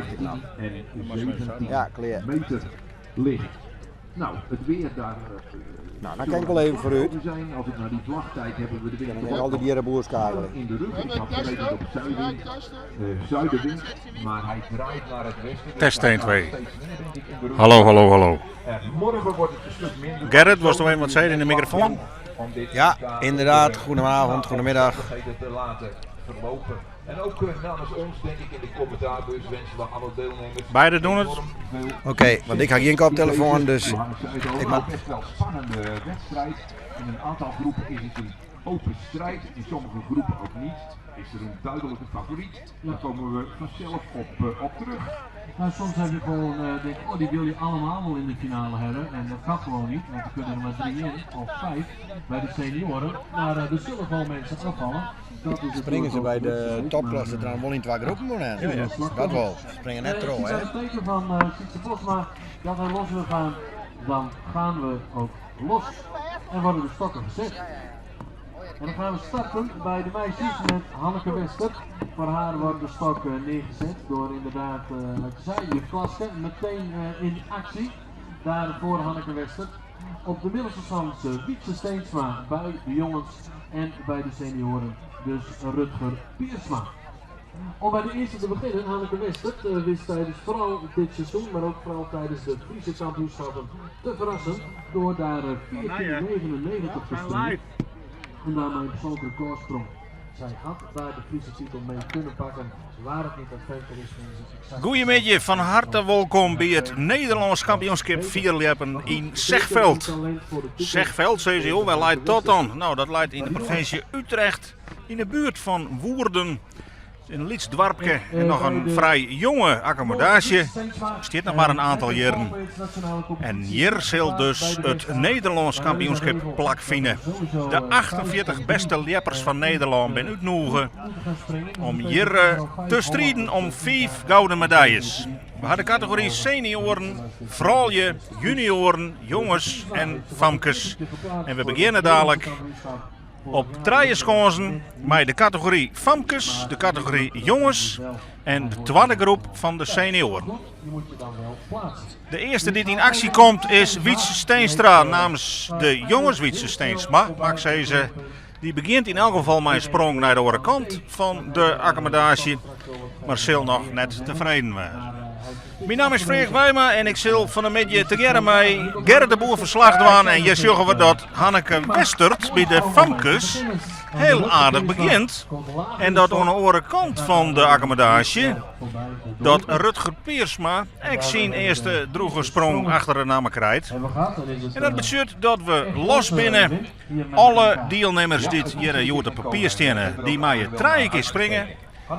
50 noch. En 17 Ja, klear. meter ligt. Nou, it weer daar. Nou, dan kan ik wel even vooruit. Zijn. Als ik naar die vlag kijk, hebben we de wind Dan kan ik al die dierenboer schakelen. in de rug. Ik had gerekend op zuidwind, zuidenwind, maar hij draait naar het westen. Dus Test hij 1, gaat 2. steeds meer, denk ik, in de rug. Hallo, hallo, hallo. Morgen wordt het een stuk minder. Gerrit, was er even wat zeggen in de microfoon? Om dit Ja, NK inderdaad. te Goedenavond, goedemiddag. te laten verlopen. En ook namens ons, denk ik, in de commentaarbus wensen we alle deelnemers Beide doen het. enorm veel Oké, want ik heb geen koptelefoon, dus ik ik mag- best wel spannende wedstrijd. In een aantal groepen is het een open strijd, in sommige groepen ook niet. Is er een duidelijke favoriet? Daar komen we vanzelf op terug. Nou, soms heb je gewoon, denk ik, oh, die wil je allemaal wel in de finale hebben. En dat kan gewoon niet, want er kunnen er maar drie in, of vijf, bij de senioren. Maar er zullen gewoon mensen afvallen. Dat is het Springen ze bij de wedstrijd, topklasse maar, trouwens wel in twee groepen doen, hè? Ja, Dat wel. Springen net Ik trouw, zie hè? bij het teken van Sietse Bosma dat hij los wil gaan, dan gaan we ook los. En worden de stokken gezet. En dan gaan we starten bij de meisjes met Hanneke Wester. Voor haar wordt de stok neergezet door inderdaad, wat je zei, juf Klaske. Meteen in actie. Daar voor Hanneke Wester. Op de middelste stand Wietse Steensma bij de jongens en bij de senioren. Dus Rutger Piersma. Om bij de eerste te beginnen, Hanneke Wester wist tijdens vooral dit seizoen, maar ook vooral tijdens de Friese kampioenschappen te verrassen door daar 14,99 te springen. En daarmee een persoonlijk recordsprong. Zij had daar de Friese titel mee kunnen pakken, waar het niet dat Femke Wismans het exact Goedemiddag, van harte welkom bij het Nederlands kampioenschap fierljeppen in Zegveld. Zegveld, zei ze, waar leidt dat dan? Nou, dat leidt in de provincie Utrecht, in de buurt van Woerden. Een lyts doarpke en nog een vrij jonge accommodatie. Stiet nog maar een aantal jaren. En hier zal dus het Nederlands kampioenschap plakvinden. De 48 beste ljeppers van Nederland ben útnûge om hier te strijden om 5 gouden medailles. We hadden de categorie senioren, froulju, junioren, jongens en famkes. En we beginnen dadelijk op trije skânsen met de categorie famkes, de categorie jongens en de tweede groep van de senioren. De eerste die in actie komt is Wietse Steenstra namens de jongens. Wietse Steensma, mag ik zeggen. Die begint in elk geval met een sprong naar de andere kant van de accommodatie. Maar zal nog net tevreden zijn. Mijn naam is Freek Wijma en ik zal van de middag together met Gerrit de Boer verslag doen. En je zorgen we dat Hanneke Westert bij de famkes heel aardig begint. En dat aan de andere kant van de accommodatie, dat Rutger Piersma ik zijn eerste droege sprong achter de naam krijgt. En dat betekent dat we los binnen alle deelnemers die hier op papier staan, die maar je drie keer springen.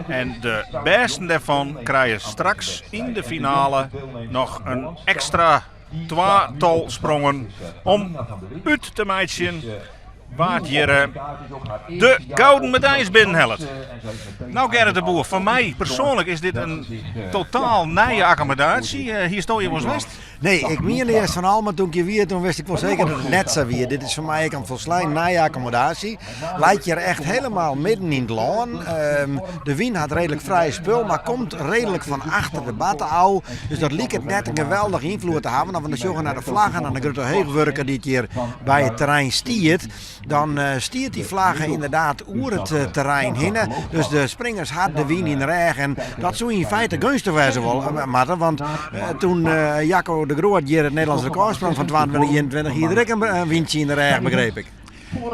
En de beste daarvan krijgen straks in de finale nog een extra tweetal sprongen om uit te meitsjen waar hier de gouden medailles binnenhellet. Nou Gerrit de Boer, voor mij persoonlijk is dit een totaal nieuwe accommodatie. Hier stond je wel eens west. Nee, ik meen eerst van al, maar toen ik hier weer, toen wist ik wel zeker dat het net zo weer. Dit is voor mij een volslijn nieuwe accommodatie. Lijkt je er echt helemaal midden in het land. De wien had redelijk vrij spul, maar komt redelijk van achter de batten au. Dus dat liep het net een geweldige invloed te hebben. Want als je naar de vlaggen en de grote heegwerker die het hier bij het terrein stiert, dan stiert die vlaggen inderdaad oer het terrein heen. Dus de springers had de wien in de reg en dat zou in feite gunstig wezen wel, Marten, want toen Jacco de Groot hier het Nederlands record sprong van 22, hier direct een windje in de reg, begreep ik.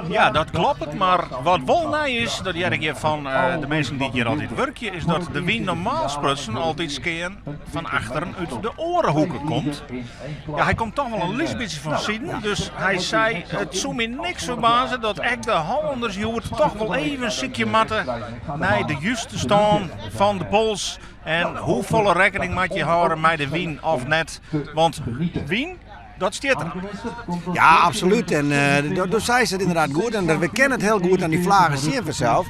Ja, dat klopt. Maar wat wel nij is, dat jij hier van de mensen die hier altijd werken, is dat de wind normaal sprutsen altijd skeer van achteren uit de orenhoeken komt. Ja, hij komt toch wel een licht beetje van zitten. Dus hij zei, het zou me niks verbazen dat ik de Hollanders hier toch wel even een stukje matten naar de juiste stand van de pols. En hoeveel rekening moet je houden met de wien of net? Want wien, dat stiet er. Ja, absoluut. En daar zei ze het inderdaad goed. En we kennen het heel goed aan die vlagen zien vanzelf.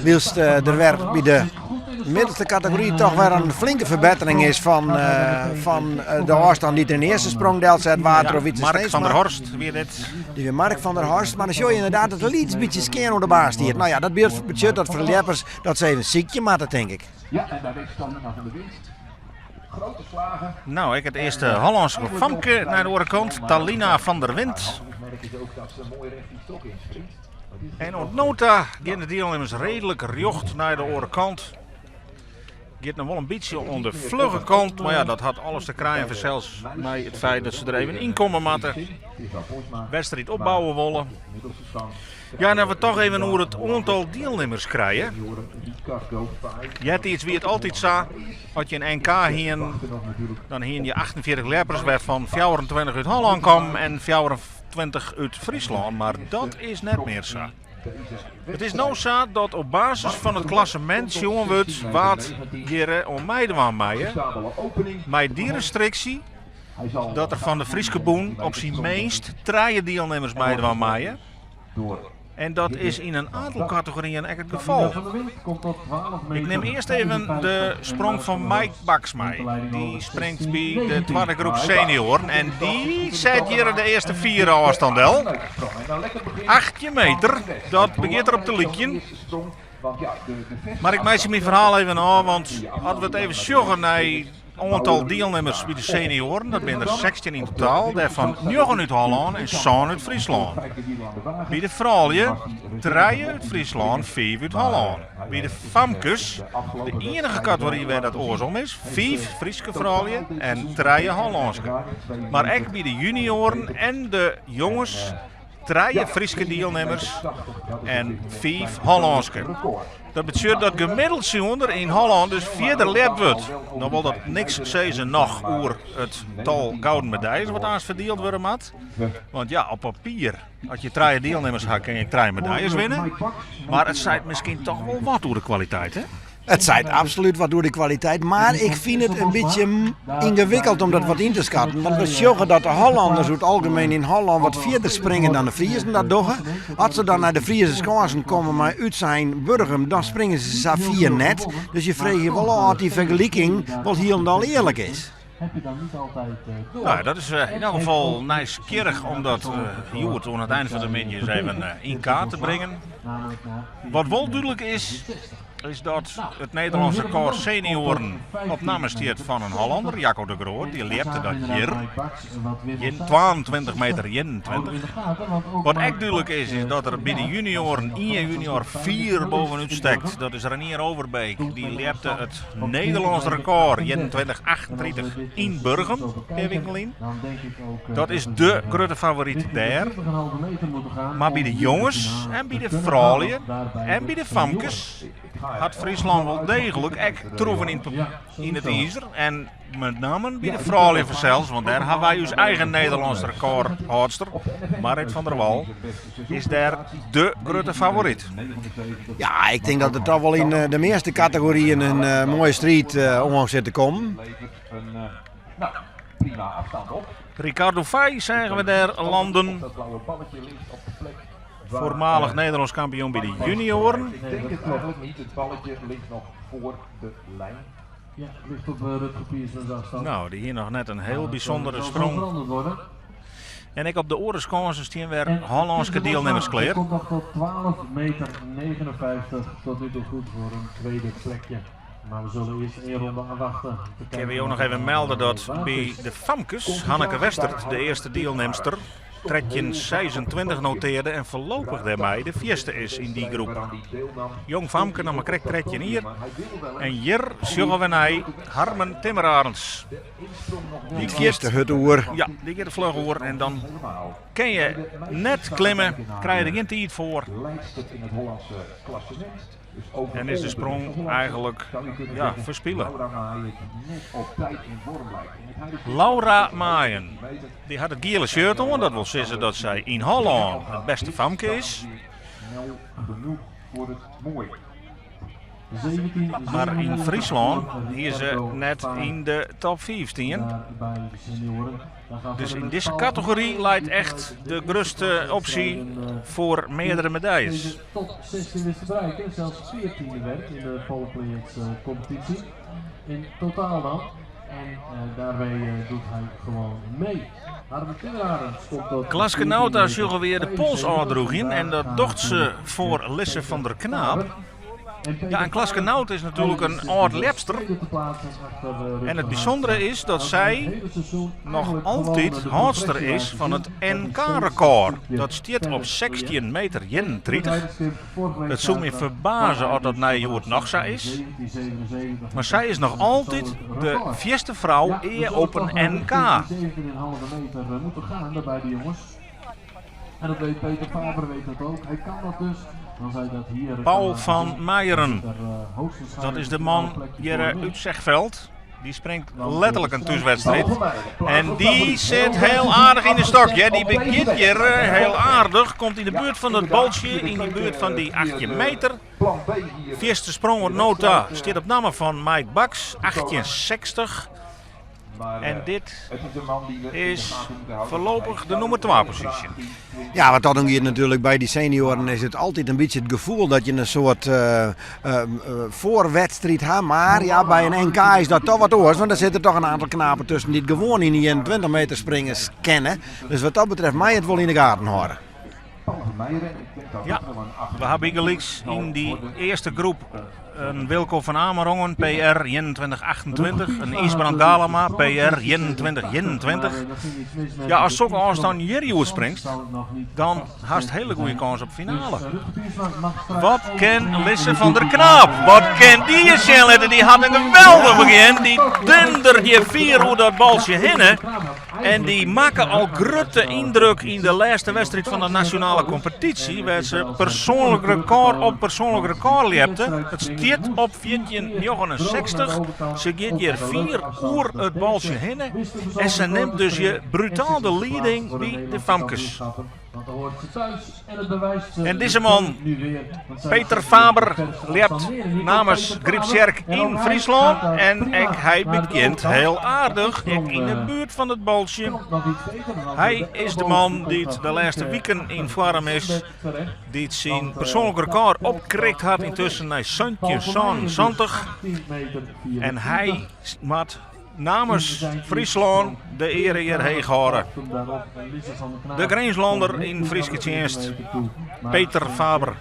Wilst er werd bij de middelste categorie toch weer een flinke verbetering is van de afstand die er in de eerste sprong deelt zet, water of iets Mark steeds van der maar. Horst, weer dit. Die weer Mark van der Horst. Maar dan zie je inderdaad dat het een beetje skeer onder de baas stiert. Nou ja, dat betekent dat voor de leppers dat ze even ziekje maken, denk ik. Ja, en daar is Talina van de Winst. No, ek it earste Hollânske famke nei de oare kant, Talina van der Wind. En oant no ta gean de dielnimmers reedlik rjocht nei de oare kant. Giet noch wol in bytsje oan de flugge kant, mar ja, dat hat alles te krijen fansels mei it feit dat se der even ynkomme moatte. Wedstriid opbouwe wolle. Ja, en dan we toch even oer it oantal dielnimmers krije. Eartiids wie it altyd sa, as je in NK hienen, dan hienen je 48 ljeppers, wêrfan 24 út Hollân kamen en 24 út Fryslân. Mar dat is net mear sa. It is no sa dat op basis fan it klassemint sjoen wurdt wa't hjir oan meidwaan meie. Mei dy restriksje dat der fan de Fryske bûn op syn minst trije dielnimmers meidwaan meie. En dat is yn in oantal kategoryen ek it gefal. Ik nim earst even de sprong fan Mike Baks mei. Dy springt by de twadde groep senioaren en dy set hjir de earste fiere ôfstân del. 18 meter, dat begjint der op te lykjen. Mar ik meitsje myn ferhaal even ôf, want as we it even sjogge nei oantal dielnimmers by de senioaren, dat binne der 16 yn totaal, dêrfan njoggen út Hollân en sân út Fryslân. By de froulju trije út Fryslân, fiif út Hollân. By de famkes, de ienige kategory wêr dat oarsom is, fiif Fryske froulju en trije Hollânske. Mar ek by de junioaren en de jonges trije Fryske dielnimmers en fiif Hollânske. Dat betsjut dat gemiddeld sjoen der yn Hollân dus fierder ljept wurdt. No wol dat niks sizze noch oer it tal gouden medaljes wat aanst ferdield wurde moat. Want ja, op papier, as je trije dielnimmers ha, kin je trije medaljes winne. Mar it seit miskien toch wol wat oer de kwaliteit, hè? It seit absolút wat oer de kwaliteit, mar ik fyn it in bytsje yngewikkeld om dat wat yn te skatten. Want we sjogge dat de Hollanners oer it algemeen yn Hollân wat fierder springen dan de Friezen dat dogge. As se dan nei de Friese skânsen komme mei útsein Burgum, dan springe se sa fier net. Dus je freegje wol ôf oft dy fergeliking wol hielendal earlik is. Nou, dat is yn elk gefal nijsgjirrich om dat hjoed oan it ein fan de middei ris even yn kaart te bringen. Wat wol dúdlik is, is dat it Nederlânsk rekôr senioaren op namme stiet fan in Hollanner, Jacco de Groot. Dy ljepte dat hjir, 22 meter 21. Wat ek dúdlik is, is dat der by de junioaren ien junior fier bovenút stekt. Dat is Renier Overbeek. Dy ljepte it Nederlânsk rekôr 21 38 yn Burgum, in pear wiken lyn. Dat is de grutte favoryt dêr. Mar by de jonges en by de froulju en by de famkes hat Fryslân wol deeglik ek troeven yn it izer. En met nammen by de froulju fansels, want dêr ha wy ús eigen Nederlânsk rekôrhâldster, Marrit van der Wal, is dêr de grutte favoryt. Ja, ik tink dat der toch wol yn de measte kategoryen in moaie striid oan sit te kommen. Ricardo Feij seagen we dêr landen. Voormalig Nederlânsk kampioen by de junioaren. No, dy hie noch net in hiel bysûndere sprong. En ek op de oare skânsen stean wer Hollânske dielnimmers klear. Kinne we jo noch even melde dat by de famkes Hanneke Westert de earste dielnimster 13.26 notearde en foarlopich dêrmei de fierste is yn dy groep. Jong famke, noch mar krekt 13 jier. En hjir sjogge we nei Harmen Timmerarends. Dy giet de hurd oer. Ja, dy giet der fluch oer en dan kin je net klimme, krije je der gjin tiid foar. En is de sprong eigenlik ja, ferspile. Laura Maaien, dy hat it giele shirt oan, dat wol sizze dat sy yn Hollân it bêste famke is. Mar yn Fryslân hie se net yn de top 5 stien. Dus yn dizze kategory leit echt de grutste opsje foar meardere medaljes. Top 16 wist te bereiken, zelfs 14e werd in de polepleats-competitie. In totaal dan. En uh, daarmee uh, doet hij gewoon mee. Harmen Timmerarends komt tot... Klaske Nauta sjogge we de pols ôfdroegjen en dat docht se foar Lisse van der Knaap. Ja, en Klaske Nout is natuerlik in âld ljepster. En it bysûndere is dat sy noch altyd hâldster is fan it NK-rekôr. Dat stiet op 16 meter 31. It soe my ferbaze as dat nei hjoed noch sa is. Mar sy is noch altyd de fierste frou ea op in NK. Paul van Meijeren, dat is de man hjir út Zegveld. Dy springt letterlik in thúswedstriid. En dy sit hiel aardich yn de stok. Ja, dy begjint hjir hiel aardich. Komt yn de buert fan dat baltsje, yn de buert fan dy 18 meter. Fierste sprong oant no ta stiet op namme fan Mike Baks, 1860. En dit is foarlopich de nûmer twa posysje. Ja, wat dat oangiet natuerlik by dy senioaren is it altyd in bytsje it gefoel dat je in soart foarwedstriid ha. Mar ja, by in NK is dat toch wat oars, want der sitte toch in aantal knapen tusken dy't gewoan yn de 21 meter springe kinne. Dus wat dat betreft mei it wol yn de gaten hâlde. Ja, we ha bygelyks yn dy earste groep in Wilco van Amerongen, PR 21-28, in Ysbrand Galama, PR 21-21. Ja, ast sokke ôfstân hjir hjoed springst, dan hast hiele goede kâns op finale. Wat kin Lisse van der Knaap? Wat kin dy je sjen litte? Dy hat in geweldich begjin. Dy dundert hjir fier oer dat baltsje hinne. En dy makke al grutte yndruk yn de lêste wedstriid fan de nasjonale kompetysje, wêr't se persoanlik rekôr op persoanlik rekôr ljepte. It stiet op 14,69. Se giet hjir fier oer it baltsje hinne en se nimt dus hjir brutaal de lieding by de famkes. En dizze man, Peter Faber, ljept namens Gryptsjerk yn Fryslân. En ek hy begjint hiel aardich, ek yn de buert fan it baltsje. Hy is de man dy't de lêste wiken yn foarm is, dy't syn persoanlik rekôr opkrikt hat yntusken nei 17,70. En hy moat Namens Fryslân de eare hjir heech hâlde. De Grinslander yn Fryske tsjinst, Peter Faber.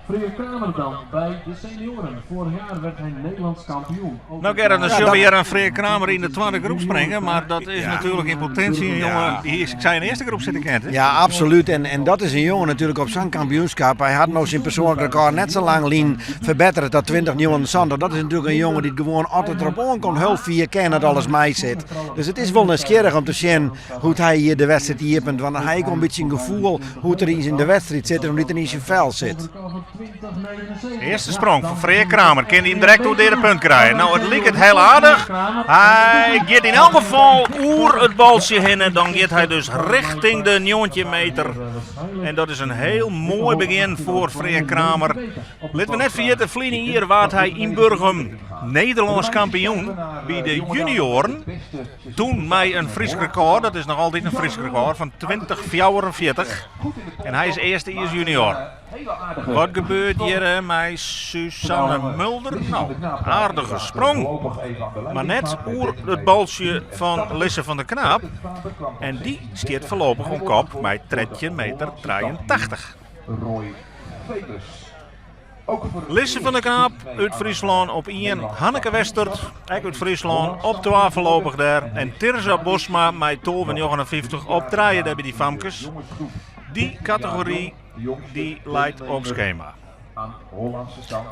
Freerk Kramer dan bij de senioren. Vorig jaar werd hij Nederlands kampioen. Nou Gerrit, dan sjogge we hjir in Freerk Kramer yn de twadde groep springen, mar dat is natuerlik yn potinsje in jonge dy't ik sei yn de earste groep sitte kin. Ja, absolút. En dat is in jonge natuerlik op sa'n kampioenskip. Hy hat no syn persoanlik rekôr net sa lang lyn ferbettere ta 20,79. Dat is natuerlik in jonge dy't gewoan as it derop oankomt hiel fier kin dat alles meisit. Dus it is wol nijsgjirrich om te sjen hoe't hy hjir de wedstriid iepent. Want dan ha ik wol in bytsje in gefoel hoe't er yn de wedstriid sit en hoe't er yn syn fel sit. Earste sprong fan Freerk Kramer. Kin hy him direkt oer de punt krije? Nou, it liket hiel aardich. Hy giet yn elk gefal oer it baltsje hinne. Dan giet hy dus richting de 19 meter. En dat is in hiel moai begjin foar Freerk Kramer. Lit we net ferjitte, ferline jier waard hy yn Burgum Nederlânsk kampioen by de junioaren. Toen mei in Frysk rekôr, dat is noch altyd in Frysk rekôr, fan 20,44. En hy is earstejiers junior. Wat gebeurt hjir mei Suzanne Mulder? Nou, aardige sprong. Mar net oer it baltsje fan Lisse van der Knaap. En dy stiet foarlopich oan kop mei 13 meter 83. Lisse van der Knaap út Fryslân op ien. Hanneke Westert, ek út Fryslân, op twa foarlopich dêr. En Tirza Bosma mei 12,59 op trije dêr by dy famkes. Dy kategory dy leit op skema.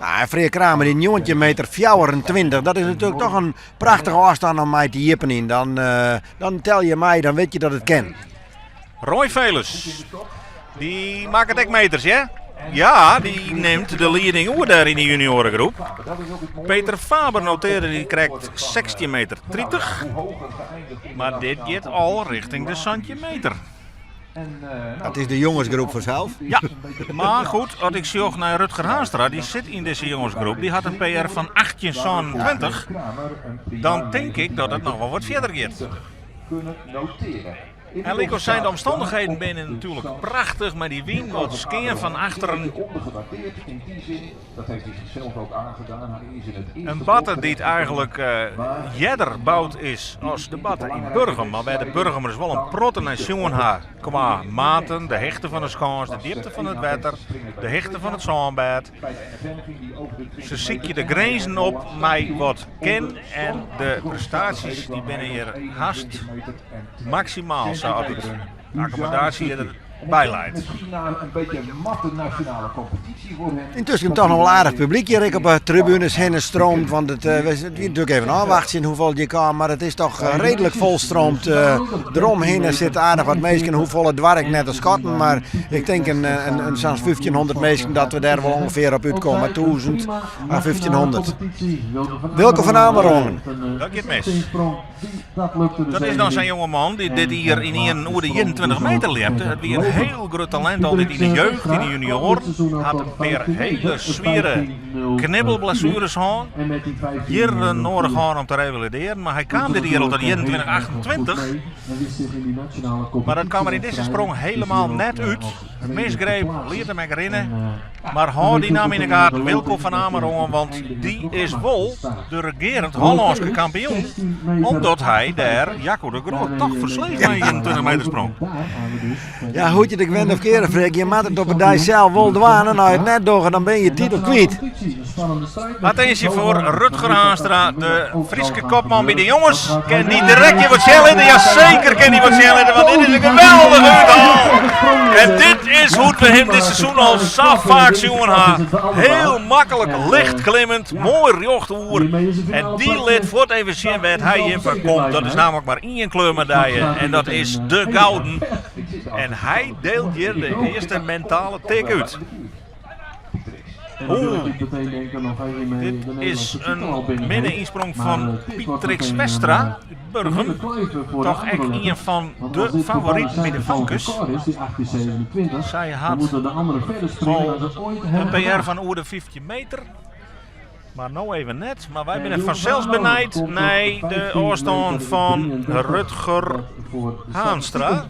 Ja, Freerk Kramer, dy 19 meter 24, dat is natuerlik toch in prachtige ôfstân om mei te iepenjen. Dan, eh, dan tel je mei, dan wit je dat it kin. Roy Veles, dy makket ek meters, hè? Ja, dy nimt de lieding oer dêr yn de junioaregroep. Peter Faber notearre dy krekt 16 meter 30. Mar dit giet al richting de 17 meter. Dat is de jongesgroep fansels. Ja, mar goed, as ik sjoch nei Rutger Haanstra, dy sit yn dizze jongesgroep, dy hat in PR fan 18,27. Dan tink ik dat it noch wol wat fierder giet. En lykas sein, de omstannichheden binne natuerlik prachtich mei dy wyn wat skean fan achteren. In batte dy't eigenlik earder boud is as de batte yn Burgum, mar wêr't de Burgumers wol in protte nei sjoen ha kwa maten, de hichte fan de skâns, de djipte fan it wetter, de hichte fan it sânbêd. Se sykje de grinzen op mei wat kin en de prestaasjes dy binne hjir hast maksimaal sa as it de akkommodaasje hjir derby leit. Yntusken toch noch wol aardich publyk hjir ek op de tribunes hinne stroomd, want it wie natuerlik even ôfwachtsjen hoefolle hjir kaam, mar it is toch reedlik folstroomd. Deromhinne sitte aardich wat minsken, hoefolle doar ik net te skatten, mar ik tink in, in, sa'n 1500 minsken dat we dêr wol ûngefear op útkomme, 1000 à 1500. Wilco van Amerongen. Dat giet mis. Dat is dan sa'n jongeman dy't dit jier ynienen oer de 21 meter ljepte. It wie in hiel grut talint altyd yn de jeugd, yn de junioaren. Hat in pear hiele swiere knibbelblessueres hân. Jierren noadich hân om te revalidearen, mar hy kaam dit jier al tot 21, 28. Mar dat kaam er yn dizze sprong helemaal net út. Misgreep, liet him ek rinne. Mar hâld dy namme yn 'e gaten, Wilco van Amerongen, want dy is wol de regearend Hollânske kampioen, omdat hy dêr Jacco de Groot toch fersleech mei in 21 meter sprong. Ja, hoe't je it ek wende of keare, Freek, je moatte it op de dei sels wol dwaan en as je it net dogge, dan binne je titel kwyt. Attinsje foar Rutger Haanstra, de Fryske kopman by de jonges. Kin dy direkt hjir wat sjen litte? Jaseker kin dy wat sjen litte, want dit is in geweldige úthaal. En dit is hoe't we him dit seizoen al sa faak sjoen ha. Heel maklik, licht klimmend, moai rjocht oer. En dy lit fuort even sjen wêr't hy hjir foar komt. Dat is namelijk mar ien kleurmedaille en dat is de gouden. En hy deelt hjir de earste mentale tik út. Oeh, dit is in minne ynsprong fan Pietrix Westra út Burgum. Toch ek ien fan de favoriten by de famkes. Sy hat al in PR fan oer de 15 meter. Mar no even net. Mar wy binne fansels benijd nei de ôfstân fan Rutger Haanstra.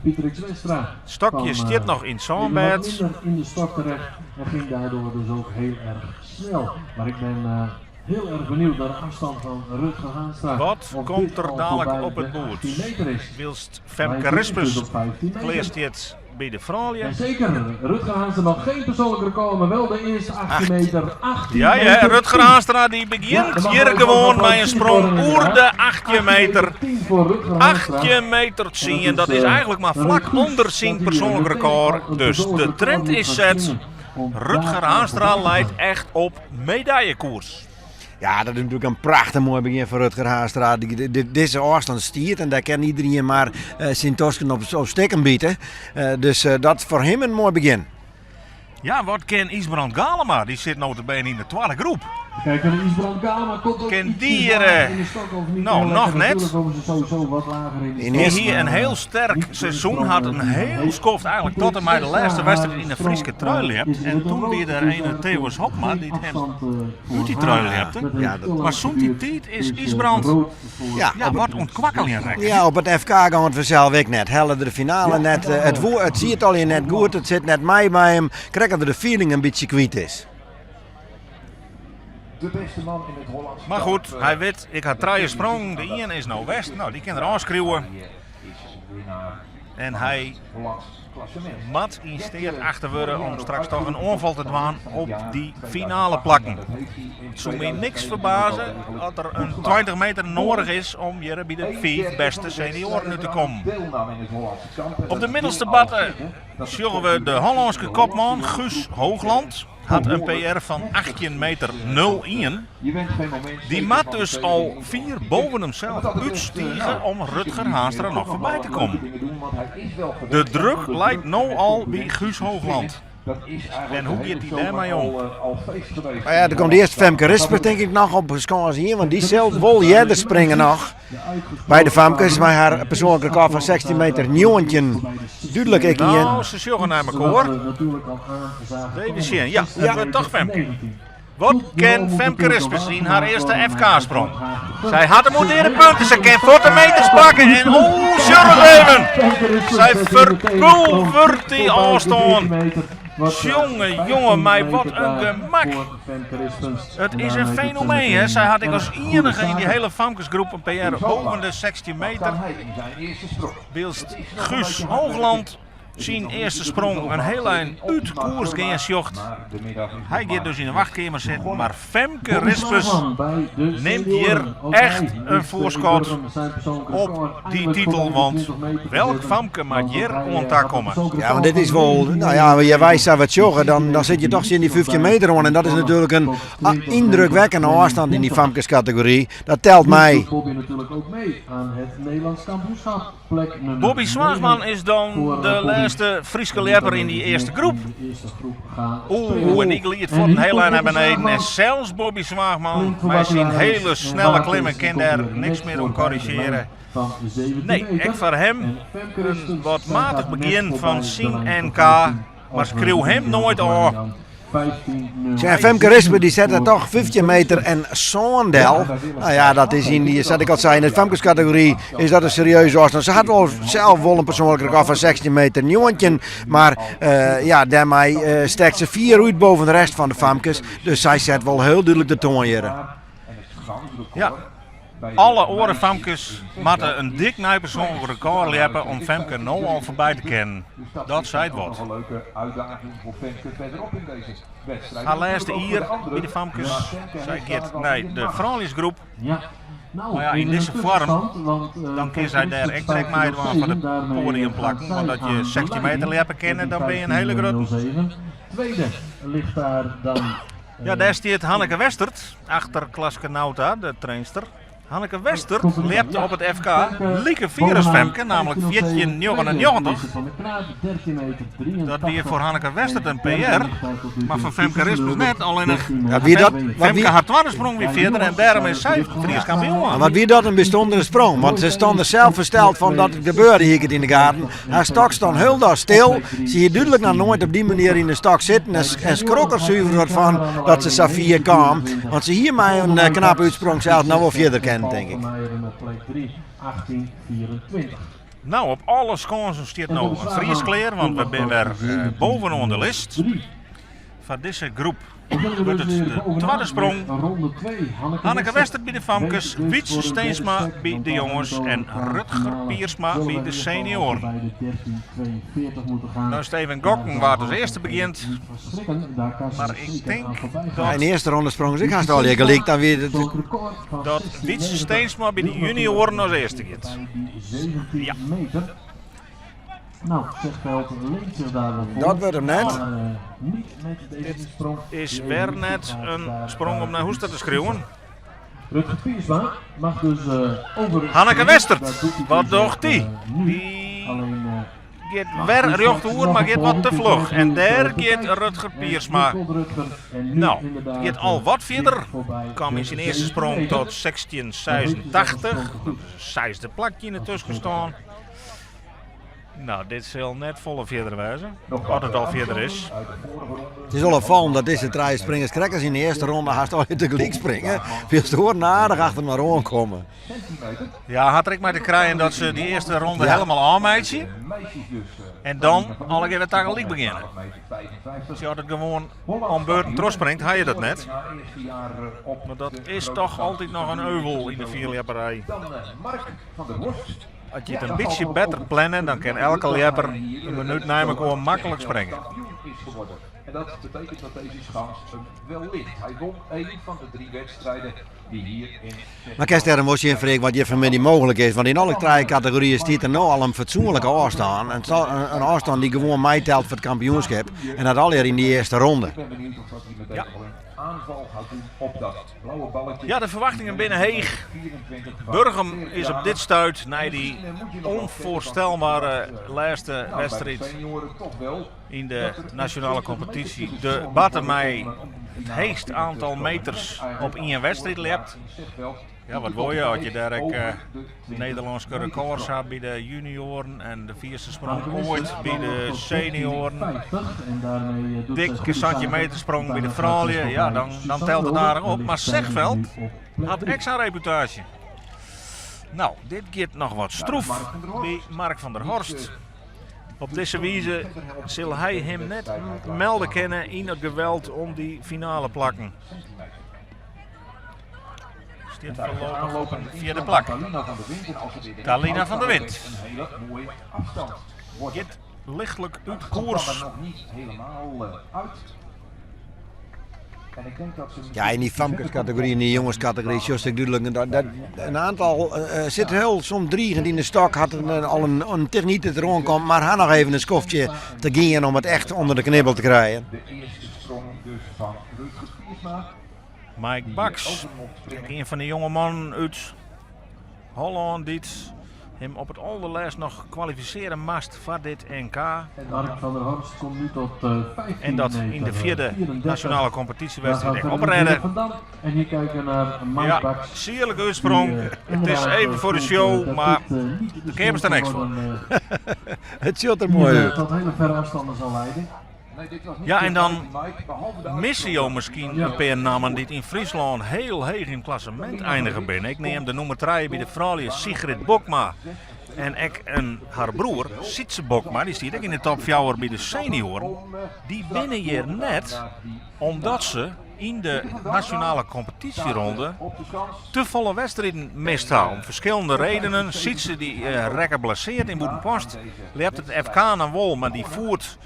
Stokje stiet noch yn it sânbêd. In de stok terecht en ging daardoor dus ook heel erg snel. Maar ik ben uh, heel erg benieuwd naar de afstand van Rutger Haanstra. Wat komt er dadelijk op het boerd? Wylst Femke Rispens klear stiet by de froulju. Zeker, Rutger Haanstra nog geen persoonlijk record, maar wel de eerste 18 meter. 18 ja, ja, Rutger Haanstra die begjint hjir gewoan mei in sprong oer de 18 meter. 18 meter 10, dat is eigenlik mar flak ûnder syn persoanlik rekôr. Dus de trend is set. Rutger Haanstra leit echt op medaljekoers. Ja, dat is natuerlik in prachtich moai begjin foar Rutger Haanstra. Dizze ôfstân stiet en dêr kin iderien mar syn tosken op, op stikken bite. Dus dat is foar him in moai begjin. Ja, wat kin Ysbrand Galema? Dy sit nota bene yn de twadde groep. Kijk, en Ysbrand Galema komt ook Kin ietsjes dy hier, lager eh, in de stok of niet nou, heel nog lekker. net. Natuurlijk komen ze sowieso wat lager in de In stok, Die hie maar, in heel eh, sterk niet de seizoen, sprong, hat eh, in die heel heeft. skoft eigenlijk tot en mei de lêste wedstrijd yn de Fryske trui Is ljept. En het toen rood, wie der dus ene daar Theo's komt Hopma geen dy't hem afstand, eh, voor út die haar. trui ljepte. Dat heeft Ja, dat- te lang Maar sûnt dy geduurd. tiid is Dus, eh, Ysbrand rood voor Ja, ja, wat ûntkwakkeljen rekke. Ja, op it FK gong it fansels ek net. Helle er de finale net. It, woe, it siet allegear net goed, it sit net mei by him. Krekt of er de feeling in bytsje kwyt is. De beste man in het Hollandse Maar goed, kamp, eh, hy wit, ik ha trije sprongen. De ien is no west. No, dy kin er ôfskriuwe. Is winnaar En hy Hollands klassement. moat yn steat achte wurde om straks toch in oanfal te dwaan op dy finale plakken. It soe my niks ferbaze as der in 20 meter noadich is om hjir by de fiif bêste senioaren út te kommen. Deelnam in het Hollandse kamp. En Op de dat middelste wil al batte zeggen dat het sjogge we de Hollânske kopman Guus Hoogland. Hat in PR fan 18 meter 01. Je bent geen moment Dy zeker moat van de dus tweede al in de fier titel. boven En himsels wat dat betreft, eh, útstige nou, om misschien Rutger moet hij Haanstra ook noch nog wel foarby wat te leuke kommen. dingen doen, want hij is wel De gewend druk om onder leit druk no en met al by concurrentie Guus te Hoogland. springen. Dat is eigenlijk En de hoe hele giet dy zomer dêrmei om? al, eh, al feest geweest Maar ja, in der komt Holland. earst Femke Rispers denk ik noch op skâns ien, want dy sil wol earder springe noch. By de famkes mei har persoanlik rekôr fan 16 meter 19. Dúdlik ek ien. No, se sjogge nei mekoar. Even sjen. Ja, it wurdt toch Femke. Wat kin Femke Rispers yn har earste FK-sprong? Sy hat him oer de punten, se kin fuort de meters pakke en oeh, sjoch ris even! Sy ferpulvert dy ôfstân. Jonge, jonge, mei wat in gemak! It is in fenomeen, hè. Sy hat ek as iennige yn dy hele famkesgroep in PR boven de 16 meter. Wylst Guus Hoogland syn earste sprong in hiel ein út koers gean sjocht. Hy giet dus yn de wachtkeamer sitten, mar Femke Rispens nimt hjir echt in foarskot op dy titel, want welk famke moat hjir oan ta komme? Ja, want dit is wol, no ja, as wy sa wat sjogge, dan sit je toch tsjin dy 15 meter oan. En dat is natuerlik in yndrukwekkende ôfstân yn dy famkeskategory. Dat telt mei. Bobby Zwaagman is dan de lêste Fryske ljepper yn dy earste groep. Oeh, en dy gliidt fuort in hiel ein nei beneden. En sels Bobby Zwaagman mei syn hiele snelle klimmen kin dêr niks mear oan korrizjeare. Nee, ek foar him in wat matich begjin fan syn NK. Mar skriuw him noait ôf. Tsja, Femke Rispens dy sette toch 15 meter en sân del. No ja, dat is yn dy, sa't ik al sei, yn de famkeskategory is dat in serieuze ôfstân. Se hat wol sels wol in persoanlik rekôr fan 16 meter 19, mar eh, ja, dêrmei eh, stekt se fier út boven de rest fan de famkes. Dus sy set wol hiel dúdlik de toan hjir. Ja, Alle oare famkes moatte in dik nij persoanlik rekôr ljeppe om Femke no al foarby te kinnen. Dat seit wat. Har lêste jier by de famkes, sy giet nei de frouljusgroep. Mar ja, yn dizze foarm, dan kin sy dêr ek direkt meidwaan foar de poadiumplakken, want as je 16 meter ljeppe kinne, dan binne je in hiele grutte. Ja, dêr stiet Hanneke Westert achter Klaske Nauta, de trainster. Hanneke Westert ljepte op it FK like fier as Femke, namelijk 14,99. Dat wie foar Hanneke Westert in PR, mar foar Femke Rispens net. Allinnich Femke har twadde sprong wie fierder en dêrom is sy Frysk kampioen. Mar wat wie dat in bysûndere sprong, want se stond der sels fersteld fan dat it gebeurde, hie ik it yn de gaten. Har stok stond hielendal stil. Se hie dúdlik noch noait op dy manier yn de stok sitten en skrok er suver wat fan dat se sa fier kaam. Want se hie mei in eh, knappe útsprong sels noch wol fierder kinnen, tink ik. No, op alle skânsen stiet no in Fries klear, want we binne wer eh, bovenaan de list. Foar dizze groep wurdt it de twadde sprong. Hanneke Westert by de famkes, Wytse Steensma by de jonges en Rutger Piersma by de senioaren. No Steven Gokken waard as earste begjint, mar ik tink dat... Yn de earste ronde sprongen se ek hast allegear gelyk, dan wie it... Dat Wytse Steensma by de junioaren as earste giet. Ja. Nou, Zegveld leent zich daar wel voor. Dat wurdt him net. Maar, eh, niet met deze sprong. Is wer net in sprong om nei hûs ta te skriuwen. Rutger Piersma mag dus eh, over. Hanneke Westert, Dat doet hij wat dus docht ook, die? eh, nu. Die Alleen, eh, giet mag wer Piersma rjocht oer, nog mar een giet wat te poging. fluch. En Dus, eh, dêr de giet tijd. Rutger En Piersma. nu komt Rutger en nu Nou, inderdaad, giet al eh, wat fierder. dicht voorbij Kwam de yn syn earste 7 sprong meter. tot 1686. Dat is in seisde plakje yn de tuskenstân. Nou, dit sil net folle fierder wêze. As it al fierder is. It is wol opfallend dat dizze trije springers krekt as yn de earste ronde hast allegear tegelyk springe. Wylst de oaren aardich achter inoar oankomme. Ja, hat der ek mei te krijen dat se dy earste ronde helemaal ôfmeitsje. En dan allegear wer tagelyk begjinne. As je altyd gewoan om beurten trochspringt, ha je dat net. Mar dat is toch altyd noch in euvel yn de fierljepperij. As je it in bytsje better planne, dan kin elke ljepper in minút nei mekoar maklik springe. En dat betekent dat deze schans hem wel ligt. Hij won één van de drie wedstrijden die hier in Mar kinst dêrom wol sjen, Freek, wat hjir fanmiddei mooglik is. Want yn alle trije kategoryen stiet der no al in fatsoenlike ôfstân. In ôfstân dy't gewoan meitelt foar it kampioenskip. En dat allegear yn dy earste ronde. Ik ben benieuwd of dat hij meteen Ja. al een aanval gaat doen op dat blauwe balletje. Ja, de ferwachtingen binne heech. 24 van Burgum is op Erik dit stuit nei dy Misschien, moet je nog wel ûnfoarstelbare zeggen, lêste nou, bij de wedstriid senioren toch wel yn de dat er een nasjonale 20 kompetysje meter de tussen barte moet worden mei om die it finale heechst binnen te aantal komen. meters Eigenlijk op ien wedstriid vorig jaar ljept. in Zegveld Ja, wat wol je as je dêr ek over de 20 Nederlânske meter rekords sprong. ha by de junioaren en de fierste sprong Hanneke oait Westert by de tot senioaren. 13,50 en daarmee, eh, doet zij Dikke goede zaken. centimetersprong by de Daarna gaat zij froulju, ja, voorbij dan Suzanne telt it Mulder aardich en op. Mar ligt zij Zegveld nu op Hat ek sa'n reputaasje. No, dit giet noch wat stroef by Mark van der Horst. Op dizze wize sil hy him net melde kinne yn it geweld om dy finale plakken. Stiet foarlopich op in fjirde plak. Talina van der Wind giet lichtlik út koers. Ja, yn dy famkeskategory en dy jongeskategory sjochst ek dúdlik dat, dat in aantal eh, sit heel soms drigend yn de stok, hat in, al in, in technyk dat deroan komt, mar ha noch even in skoftje te gean om it echt ûnder de knibbel te krijen. De eerste sprong dus van Rutger Piersma. Mike Baks, ek ien fan de jonge mannen út Hollân dy't him op it alderlêst noch kwalifisearje moast foar dit NK. Mark van der Horst komt nu tot 15 En dat yn de fjirde nasjonale kompetysjewedstriid ek oprêde. En hier kijken we naar Mike Ja, Baks. sierlike útsprong. Die, It is inderdaad, even foar de voelt, show, dat mar dit, niet de de keapers der sprong niks van foar. een, It sjocht der die, moai eh, út. tot hele verre afstanden zal leiden. Ja, en dan misse jo miskien in pear nammen dy't yn Fryslân hiel heech yn it klassemint einige binne. Ik neam de nûmer trije by de froulju Sigrid Bokma en ek in har broer Sytse Bokma, dy stiet ek yn de top fjouwer by de senioaren. Dy binne hjir net omdat se yn de nasjonale kompetysjeronde te folle wedstriden mist ha. Om ferskillende redenen. Sytse dy rekke blesseard yn Bûtenpost, ljepte it FK dan wol, mar dy foet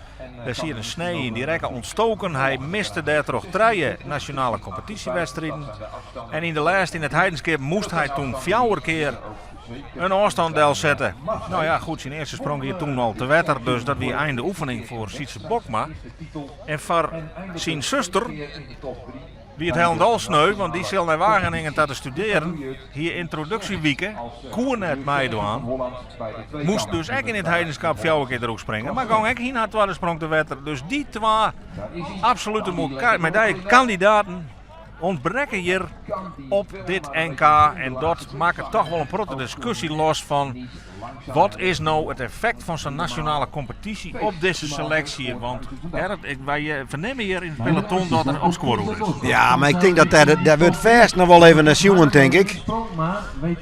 Dêr siet in snee yn, dy rekke ontstoken. Hy miste dêrtroch trije nasjonale kompetysjewedstriden. En yn de lêste yn it Heidenskip moast hy toen fjouwer kear in ôfstân delsette. Nou ja, goed, syn earste sprong gie toen al te wetter, dus dat wie einde oefening foar Sytse Bokma. En foar syn suster Wie it hielendal sneu, want dy sil nei Wageningen ta te studearjen, hie yntroduksjewike, koe net meidwaan, moast dus ek yn it Heidenskap fjouwer kear derop springe, mar gong ek yn har twadde sprong te wetter. Dus dy twa absolute medaljekandidaten ûntbrekke hjir op dit NK en dat makket toch wol in protte diskusje los fan wat is no it effekt fan sa'n nasjonale kompetysje op dizze seleksje? Want Gerrit, ik, wy eh, fernimme hjir yn it peloton dat der opskuor oer is. Ja, mar ik tink dat dêr, dêr wurdt fêst noch wol even nei sjoen, tink ik.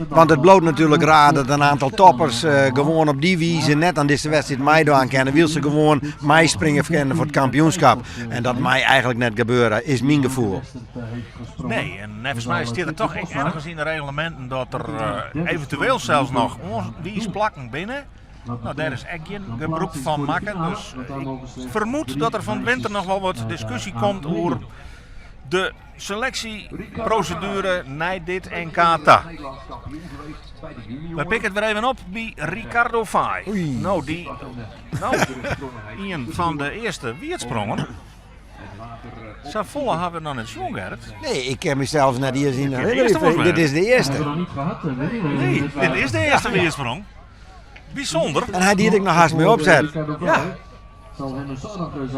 Want it bliuwt natuerlik raar dat in aantal toppers eh, gewoan op dy wize net oan dizze wedstriid meidwaan kinne. Wylst se gewoan meispringe kinne foar it kampioenskap. En dat mei eigentlik net gebeure, is myn gefoel. Nee, en neffens my stiet der toch ek ergens yn de regleminten dat der eh, eventueel sels noch oanwiisplakken binne. Nou, dêr is ek gjin gebrûk fan makke. Dus ik fermoed dat der fan 't winter noch wol wat diskusje komt oer de seleksjeproseduere nei dit NK ta. Wy pikke it wer even op by Ricardo Faaij. No, dy, no, ien fan de earste wierdsprongen. Safolle ha we noch net sjoen, Gerrit. Nee, ik kin mysels net iens yn Dit is de earste volgens mij. Dit is de earste. Nee, dit is de earste wierdsprong. Bysûnder. En hy die ek noch hast mei opset. Ja.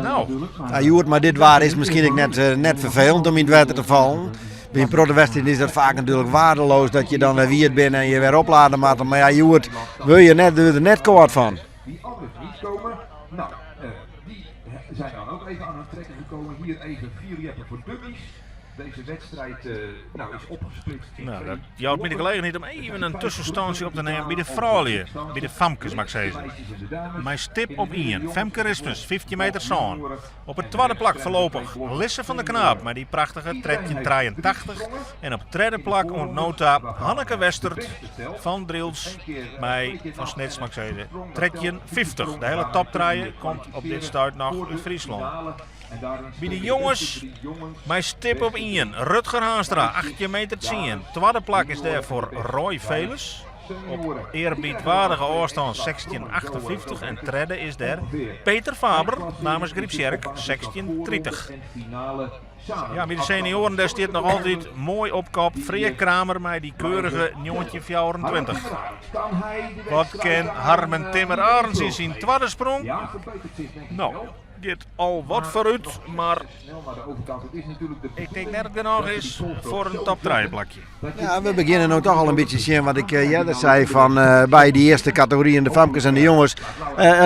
Nou. Ja, hjoed, mar dit waar is miskien ek net, eh, net ferfelend om yn it wetter te fallen. By in protte wedstriden is dat faak natuerlik waardeloos dat je dan wer wiet binne en je wer oplade moatte. Mar ja, hjoed wurd je net, wurd der net kâld fan. Die anders niet komen. Nou, eh, die zijn dan ook even aan hun trekken gekomen. Hier even vier jeppen voor dummies. Deze wedstrijd eh, nou, is opgesplitst in Nou, twee dat jout my de gelegenheid om even in tussenstântsje op te nimmen by de froulju, by de famkes mag ik sizze. Mei stip op ien, Femke Rispens, 15 meter sân. Op it twadde plak foarlopich Lisse van der Knaap mei dy prachtige 1383. En op it tredde plak oant no ta Hanneke Westert fan Drylts mei, fan Snits mag ik sizze, 1350. De hele top trije komt op dit stuit noch út Fryslân. By de jonges mei stip op ien Rutger Haanstra, 18 meter 10. Twadde plak is dêr foar Roy Veles op earbiedwaardige ôfstân 16,58 en tredde is dêr Peter Faber namens Grypsjerk 16,30. Ja, by de senioaren dêr stiet noch altyd moai op kop Freark Kramer mei dy keurige 1924. Wat kin Harmen Timmer Arends yn syn twadde sprong? No. Giet al wat foarút, mar ik tink net dat it genôch is foar in top trije plakje. Ja, we begjinne no toch al in bytsje sjen wat ik earder sei fan by dy earste kategoryen, de famkes en de jonges,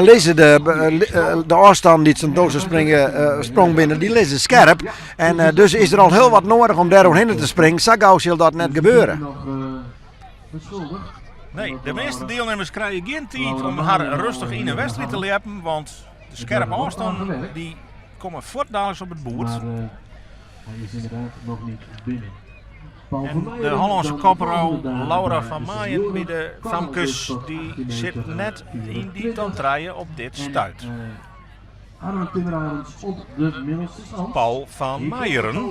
lizze de ôfstannen dy't se no sa springe, sprong binne, dy lizze skerp. En dus is der al hiel wat noadich om dêr oerhinne te springen. Sa gau sil dat net gebeure. Nee, de measte dielnimmers krije gjin tiid om har rêstich yn in wedstriid te ljeppen, want de skerpe ôfstannen dy komme fuortdaliks op it boerd. Hy is ynderdaad noch net binnen. En de Hollânske koprou Laura van Maaien by de famkes dy sit net yn dy top trije op dit stuit. Paul van Meijeren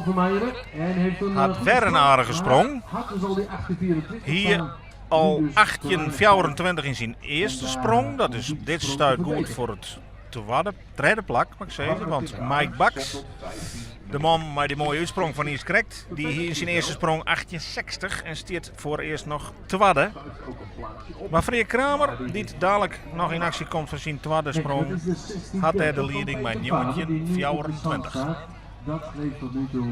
hat wer in aardige sprong. Hie al 18,24 yn syn earste sprong. Dat is op dit stuit goed foar it twadde, tredde plak, moat ik sizze. Want Mike Baks, de man mei dy moaie útsprong fan niiskrekt, dy hie yn syn earste sprong 18,60 en stiet foarearst noch twadde. Mar Freark Kramer, dy't dalik noch yn aksje komt foar syn twadde sprong, hat dêr de lieding mei 19,24. Dat levert tot nu toe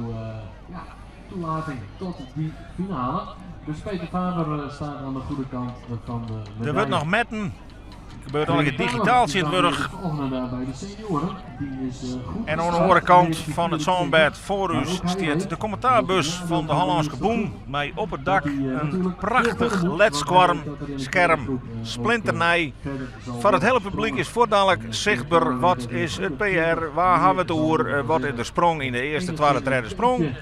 ja, toelating tot die finale. Dus Peter Faber staat aan de goede kant van de medaille. Der wurdt noch metten. Gebeurt allegear digitaal tsjintwurdich. En oan de oare kant fan it sânbêd foar ús stiet de kommentaarbus fan de Hollânske Bûn mei op it dak in prachtich ledskerm, skerm, splinternij. Foar it hiele publyk is fuortdalik sichtber wat is it PR, wa ha we it oer, wat is der sprong yn de earste, twadde, tredde sprong.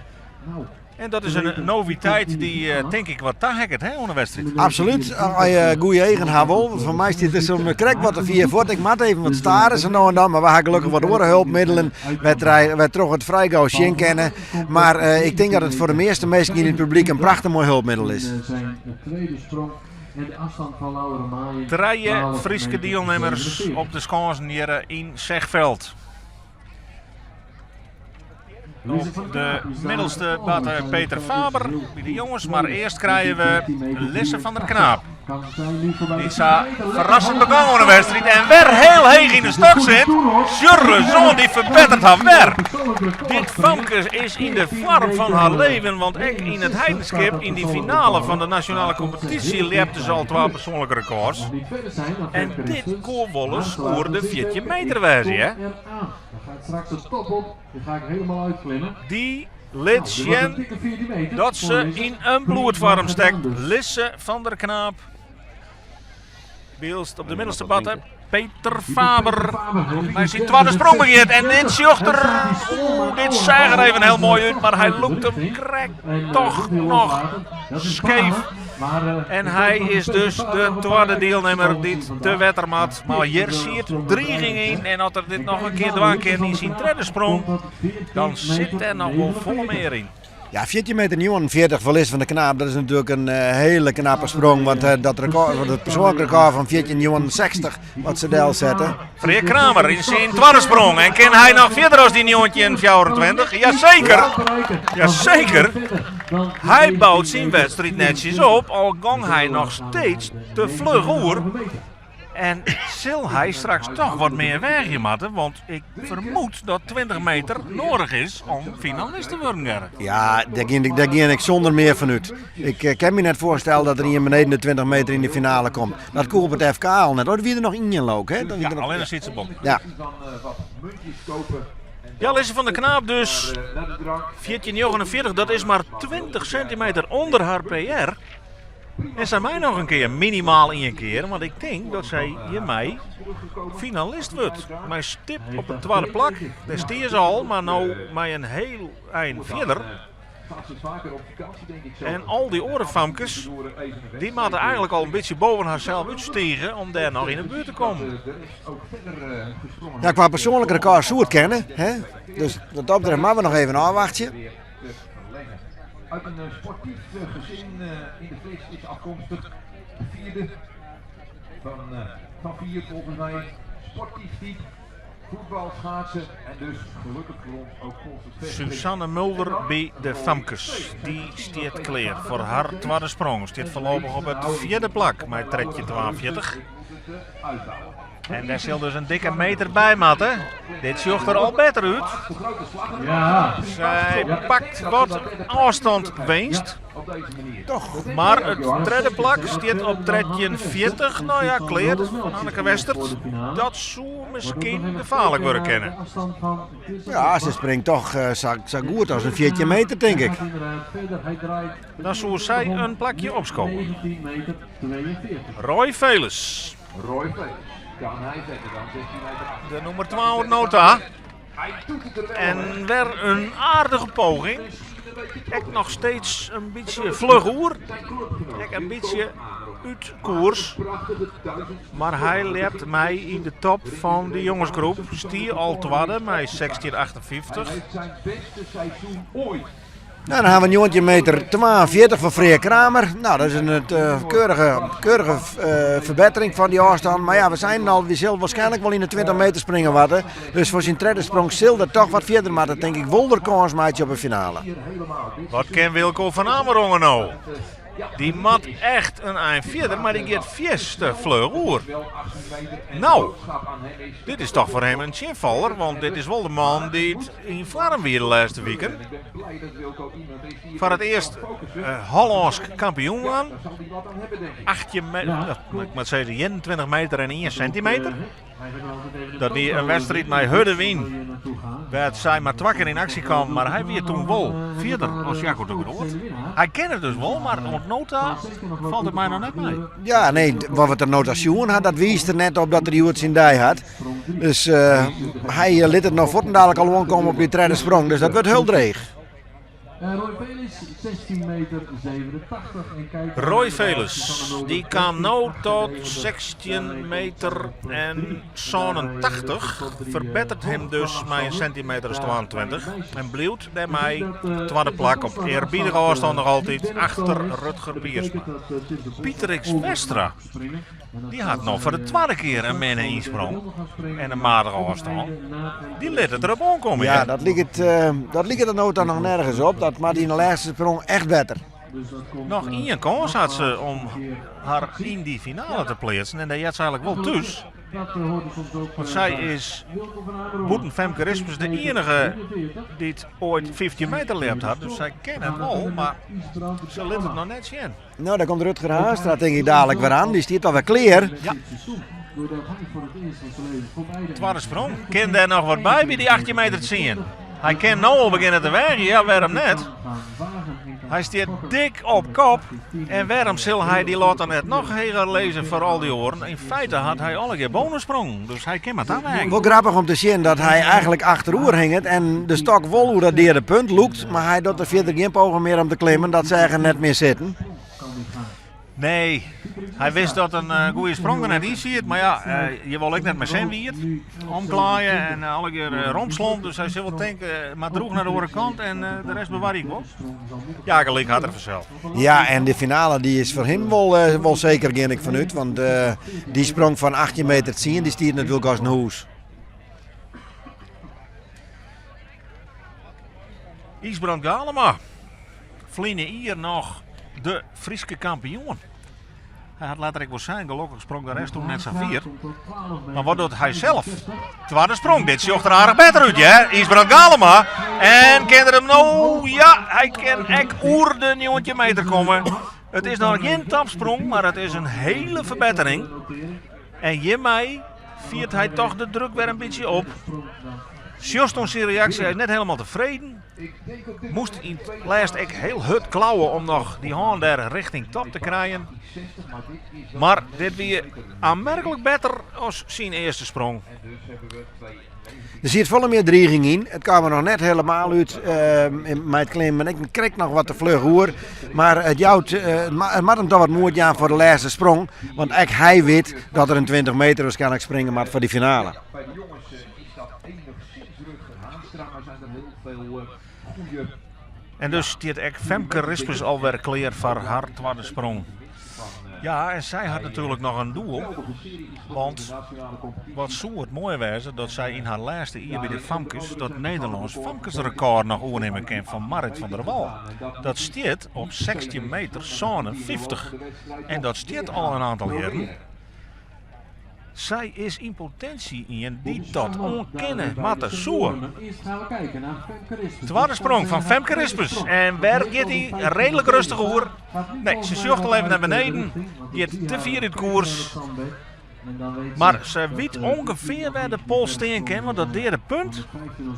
En dat is in noviteit dy't tink ik wat taheakket oan de wedstriid. Absolút, as je goede eagen ha wol. Want foar my stiet it soms krekt wat te fier fuort. Ik moat even wat stare sa no en dan, mar we ha gelokkich wat oare hulpmiddelen wêrtroch it frij gau sjen kinne. Mar ik tink dat it foar de measte minsken yn it publyk in prachtich moai hulpmiddel is. Trije Fryske dielnimmers op de skânsen hjir yn Zegveld. Op de middelste barte Peter Faber by de jonges, mar earst krije we Lisse van der Knaap. Dy't sa ferrassend begûn oan de wedstriid en wer hiel heech yn de stok sit. Sjurre Zon dy ferbetteret har wer. Dit famke is yn de foarm fan har leven, want ek yn it Heidenskip yn dy finale fan de nasjonale kompetysje ljepte se al twa persoanlike rekôrs. En dit koe wolris oer de 14 meter wêze, hear. Dy lit sjen dat se yn in bloedfoarm stekt. Lisse van der Knaap. Wylst op de middelste barte Peter Faber mei syn twadde sprong begjint. En dit sjocht der, oeh, dit seach der even hiel moai út, mar hy lûkt him krekt toch noch skeef. En hy is dus de twadde dielnimmer dy't te wetter moat. Mar hjir siet driging yn en as er dit noch in kear dwaan kin yn syn tredde sprong, dan sit dêr noch wol folle mear yn. Ja, 14 meter 49 foar Lisse van der Knaap, dat is natuerlik in hiele knappe sprong. Want dat rekôr, it persoanlik rekôr fan 14,69 wat se delsette. Freark Kramer yn syn twadde sprong. En kin hy noch fierder as dy 1924? Jaseker! Jaseker! Hy bout syn wedstriid netsjes op, al gong hy noch steeds te fluch oer. En sil hy straks toch wat mear weagje moatte, want ik fermoed dat 20 meter noadich is om finalist te wurden, Gerrit. Ja, dêr gean ik, dêr gean ik sûnder mear fan út. Ik eh, kin my net foarstelle dat der ien beneden de 20 meter yn de finale komt. Dat koe op it FK al net. Oh, der wie der noch ien leau ik, hè? Ja, allinnich Sytse Bok. Ja. Ja, Lisse van der Knaap dus 14,49, dat is mar 20 sintimeter ûnder har PR. En sy mei noch in kear, minimaal ien kear, want ik tink dat sy hjirmei finalist wurdt. Mei stip op it twadde plak, dêr stie se al, mar no mei in hiel ein fierder. En al dy oare famkes, dy moatte eigentlik al in bytsje boven harsels útstige om dêr noch yn de buert te kommen. Ja, kwa persoanlik rekôr soe it kinne. Hè? Dus wat dat betreft moatte we noch even ôfwachtsje. Uit een sportief gezin in de Vlis is afkomstig. De vierde van, van vier volgens mij. Sportief type. Voetbal, schaatsen en dus gelukkig voor ons ook volgens Suzanne Mulder by de famkes. Dy stiet klear foar har twadde sprong. Stiet foarlopich op it fjirde plak mei 13,42. En dêr sil dus in dikke meter by moatte. Dit sjocht der al better út. Sy pakt wat ôfstân winst. Toch. Mar it tredde plak stiet op 13,40. No ja, klear fan Anneke Westert. Dat soe miskien gefaarlik wurde kinne. Ja, se springt toch sa goed as in 14 meter, tink ik. Dan soe sy in plakje opskowe. Roy Veles. Roy Veles. Kan hij verder dan 16 meter? De nûmer 2 oant no ta. Hij doet het er wel. En wer in aardige poging. Ek noch steeds in bytsje fluch oer. Ek in bytsje út koers. Mar hy ljept mei yn de top fan de jongesgroep. Stie al twadde mei 16,58. Hij heeft zijn beste seizoen ooit. Nou, dan ha we 19 meter 42 foar Freark Kramer. Nou, dat is in keurige ferbettering fan dy ôfstân. Mar ja, we seinen al, wy sil wierskynlik wol yn de 20 meter springe moatte. Dus foar syn tredde sprong sil er toch wat fierder moatte, tink ik. Wol er kâns meitsje op de finale. Wat kin Wilco van Amerongen no? Dy moat echt in ein fierder, mar dy giet fierste fluch oer. No, dit is toch foar him in tsjinfaller, want dit is wol de man dy't yn foarm wie de lêste wiken. Foar it earst Hollânsk kampioen wurden. 18 meter, ik moat sizze 21 meter en 1 sintimeter. Dat wie in wedstriid mei hurde wyn, wêr't sy mar twa kear yn aksje kaam, mar hy wie toen wol fierder as Jaco de Groot. Hy kin it dus wol, mar oant no ta falt it my noch net mei. Ja, nee, wat we der no ta sjoen ha, dat wiist der net op dat er hjoed syn dei hat. Dus hy lit it no fuortendalik al oankomme op dy tredde sprong, dus dat wurdt hiel dreech. Roy Velis, 16 meter 87. En kijk Roy Velis, dy kaam no tot 16 meter en 87. Ferbettert him dus mei in sintimeter as 22. En bliuwt dêrmei twadde plak op earbiedige ôfstân noch altyd achter Rutger Piersma. Pieter X Westra. Dy hat no foar de twadde kear in minne ynsprong en in matige ôfstân. Dy lit it derop oankomme. Ja, dat liket, dat liket der no ta noch nergens op. Dat moat yn de lêste sprong echt better. Noch ien kâns hat se om har yn dy finale te pleatsen en dêr heart se eigenlik wol thús. Want sy is bûten Femke Rispens de iennige dy't oait 15 meter ljept hat. Dus sy kin it wol, mar se lit it noch net sjen. No, daar komt Rutger Haanstra tink ik dadelijk wer oan. Dy stiet alwer klear. Ja. Twadde sprong. Kin dêr noch wat by by dy 18 meter 10? Hy kin no al begjinne te weagjen, ja wêrom net? Hy stiet dik op kop. En wêrom sil hy dy latte net noch heger lizze foar al dy oaren? Yn feite hat hy allegear bonussprongen, dus hy kin mar taweagje. Wol grappich om te sjen dat hy eigenlik achteroer hinget en de stok wol oer dat deade punt lûkt, mar hy docht der fierder gjin poging mear om te klimmen. Dat seach er net mear sitten. Nee, hy wist dat in goede sprong der net yn siet, mar ja, je wolle ek net mei sin wiet omklaaie en allegear romslomp, dus hy sil wol tinke, mar droech nei de oare kant en de rest bewarje ik wol. Ja, gelyk hat er fansels. Ja, en de finale dy is foar him wol seker, gean ik fanút, want dy sprong fan 18 meter 10, dy stiet natuerlik as in hûs. Ysbrand Galema, ferline jier noch de Fryske kampioen. Hy hat letter ek wol sein, gelokkich sprong de rest toen net sa fier. Mar wat docht hy sels? Twadde sprong, dit sjocht der aardich better út, hear. Ysbrand Galema. En kin er him no... Ja, hy kin ek oer de 19 meter komme. It is noch gjin topsprong, mar it is in hiele ferbettering. En hjirmei fiert hy toch de druk wer in bytsje op. Sjochst oan syn reaksje, hy is net hielendal tefreden. Moast yn it lêst ek hiel hurd klauwe om noch dy hân dêr rjochting top te krijen. Mar dit wie oanmerklik better as syn earste sprong. Der siet folle mear driging yn. It kaam der noch net hielendal út mei it klimmen. Ik krekt noch wat te fluch oer. Mar it jout, it moat him toch wat moed jaan foar de lêste sprong. Want ek hy wit dat er in 20 meter wierskynlik springe moat foar dy finale. By de jongens is dat enigszins Rutger Haanstra, maar zijn er heel veel goede. En dus stiet ek Femke Rispens alwer klear foar har twadde sprong. Ja, en sy hat natuerlik noch in doel. Want wat soe it moai wêze dat sy yn har lêste jier by de famkes dat Nederlânsk famkesrekôr noch oernimme kin fan Marrit van der Wal. Dat stiet op 16 meter 57. En dat stiet al in oantal jierren. Sy is yn potinsje ien Bobby dy't dat Zwaagman oan daar kinne weer bij moatte de soe. senioren. Maar eerst gaan we kijken naar Femke Rispens. Twadde Die sprong staat fan in haar Femke tweede Rispens. sprong. En Dat wer heeft giet al hy een 15 reedlik rêstich oer. Gaat nu Nee, volgens se mij sjocht wat al even uit nei de beneden. richting, want ik Giet zie te haar fier út kijken naar koers. het zandbed. En dan weet ze Mar se dat, wit dit ûngefear nog wêr de niet pol de stean verste kin, want dat sprong, deade punt,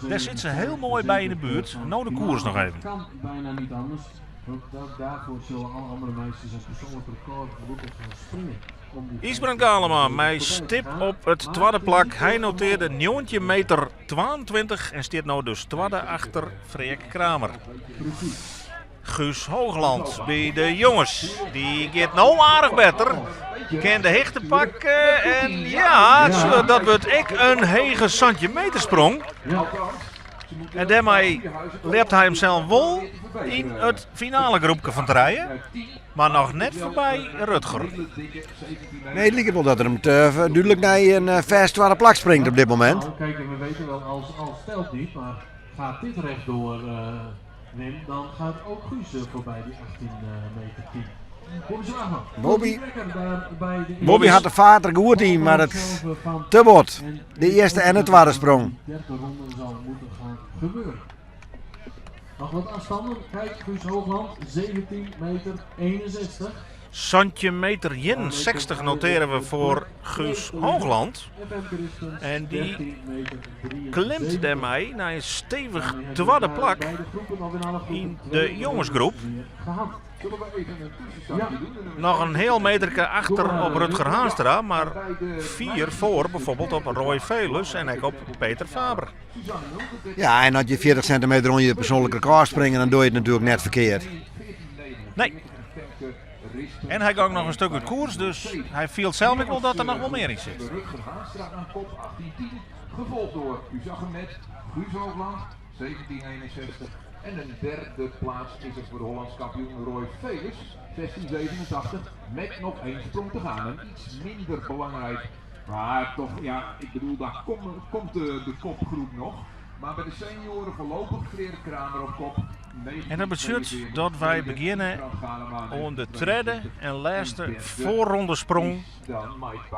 115,07 dêr sit se hiel moai by yn de buert. van No de koers noch finale. even. Kan bijna niet anders. Want daarvoor zullen alle andere meisjes een persoonlijk record moeten gaan springen. Om die Ysbrand 15,07 Galema mei voorbij te stip gaan. op it Maar twadde het is plak. niet Hy helemaal notearde mogelijk. njoggentjin meter 22 en stiet no dus twadde achter Freark Kramer. Precies. Guus Hoogland by de jonges. Dy giet no aardich better. Kin de hichte pakke en ja, dat wurdt ek in hege 17 meter sprong. Ja. En dêrmei ljept hy himsels wol yn it finalegroepke fan trije. Mar noch net foarby Rutger. Nee, it liket wol dat er him te dúdlik nei in fêst twadde plak springt op dit momint. Nou, kijk, en we weten wel, als telt niet, maar gaat dit rechtdoor, Wim, dan gaat ook Guus voorbij die 18 meter 10. Bobby Zwaagman. Bobby. Lekker daar bij de Bobby hat de feart der goed yn, mar it te bot. De earste en de twadde sprong. De derde ronde zal moeten gaan gebeuren. Nog wat afstanden. Kijk, Guus Hoogland, 17 meter 61. 17 meter 61 noteren we foar Guus Hoogland. En Femke Rispens, En die 13 meter 73. Klimt dêrmei nei in stevich Daarmee hebben we twadde daar plak bij de groepen of in alle groepen yn twee de jongesgroep. weer gehad. Zullen we even een tussenstandje Ja. doen? En dan Noch in heal meterke achter op Rutger Haanstra, mar bij de fier foar bygelyks op Roy Velus en ek op Peter Faber. Suzanne Mulder, Ja, en as je 40 centimeter ûnder je persoanlik rekôr springe, dan dogge je it natuerlik net ferkeard. 14,49 Nee. en Femke Rispens. En hy gie noch in stik út koers, dus hy fielt sels ek wol dat der noch wol mear yn sit. Rutger Haanstra aan kop 18-10. Gevolgd door, u zag hem net, Guus Hoogland 17-61. En een derde plaats is er voor de Hollands kampioen Roy Velus 16-87. Met nog één sprong te gaan. En iets minder belangrijk. Maar toch, ja, ik bedoel, daar komt de kopgroep nog. Maar bij de senioren voorlopig Freark Kramer op kop. En dat betsjut dat wy begjinne oan de tredde en lêste foarrondesprong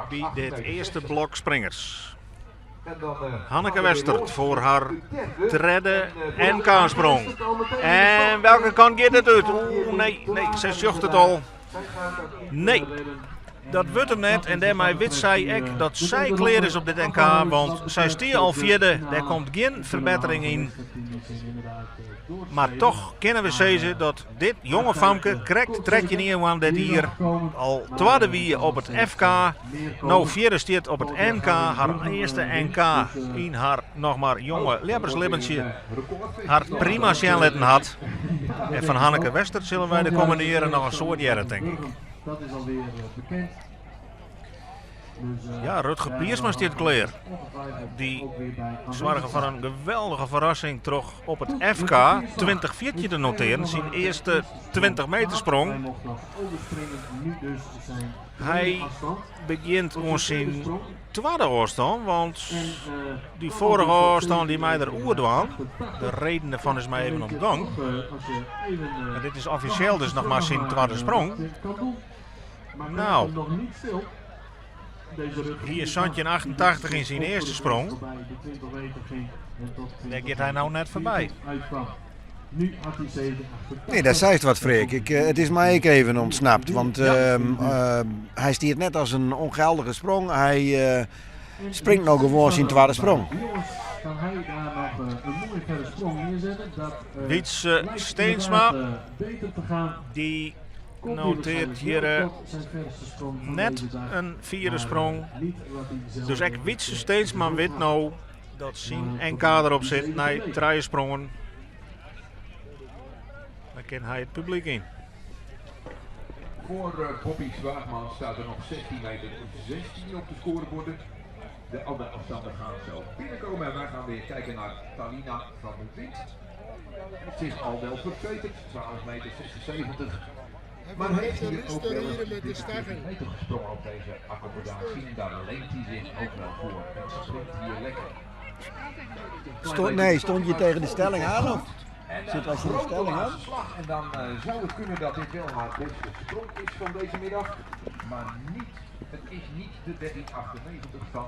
by dit earste blok springers. En dan, Hanneke gaan we weer Westert los. foar har De derde. tredde En, NK-sprong. En welke kant giet it út? Oeh, nee, nee, se sjocht it al. Nee, dat wurdt him net. En dêrmei wit sy ek dat sy klear is op dit NK, want sy stie al fjirde. Dêr komt gjin ferbettering yn. Mar dochs kinne we sizze dat dit jonge famke krekt 13 jier dit jier al twadde wie op it FK. No fjirde stiet op it NK, har earste NK yn har noch mar jonge ljepperslibbentsje. Har prima sjen litten hat. En fan Hanneke Westert sille wy de kommende jierren noch in soad hearre, tink ik. Dat is alweer bekend. Dus, Ja, Rutger daar Piersma zal stiet klear. ongetwijfeld Dy ook weer bij aanwezig soarge foar zijn. in geweldige ferrassing troch op it FK 2014 te notearjen. Syn earste 20 meter sprong. Hij mocht nog overspringen, nu dus zijn Hy tweede afstand. begjint Op oan zijn tweede syn sprong. twadde ôfstân, want En, dy kwam foarige dus op ôfstân dy mei er oerdwaan. 88. De redenen fan is my Dan even weet je ûntgien. toch, als je even, En dit is offisjeel dus noch mar syn twadde sprong. wat kan doen. Maar Nou. krijgt hem nog niet stil. Deze Rutger Hier Piersma, 1788 die yn syn dus earste voor de sprong. voorbij de 20 meter ging en tot Dêr giet hy no net foarby. uitkwam. Nu had hij 7,88. Nee, dat seist wat, Freark. It is my ek even ûntsnapt. Want hy stiet net as in ûngeldige sprong. Hy springt no gewoan syn twadde sprong. Jongens, kan hij daar nog een mooie verre sprong neerzetten? Dat Wietse lijkt Steensma, inderdaad, beter te gaan. die Komt hij noteart waarschijnlijk hier wel tot zijn verste sprong van net deze dag. in fjirde Maar, sprong. niet wat hij zelf Dus ek heeft, Wietse Steensma wit no dat syn NK derop sit nei trije sprongen. Dan kin hy it publyk yn. Voor Bobby Zwaagman staat er nog 16 meter 16 op de scoreborden. De andere afstanden gaan zo binnenkomen en wij gaan weer kijken naar Talina van de Wind. Heeft zich al wel verbeterd, 12 meter 76. Maar heeft hier ook wel eens dikke 20 meter gesprongen op deze accommodatie. En daar leent hij zich ook wel voor. En springt hier lekker. Nee, stond je tegen de stelling aan? Of? En Zit een als je de grote stelling laatste had? slag. En dan zou het kunnen dat dit wel haar beste sprong is van deze middag.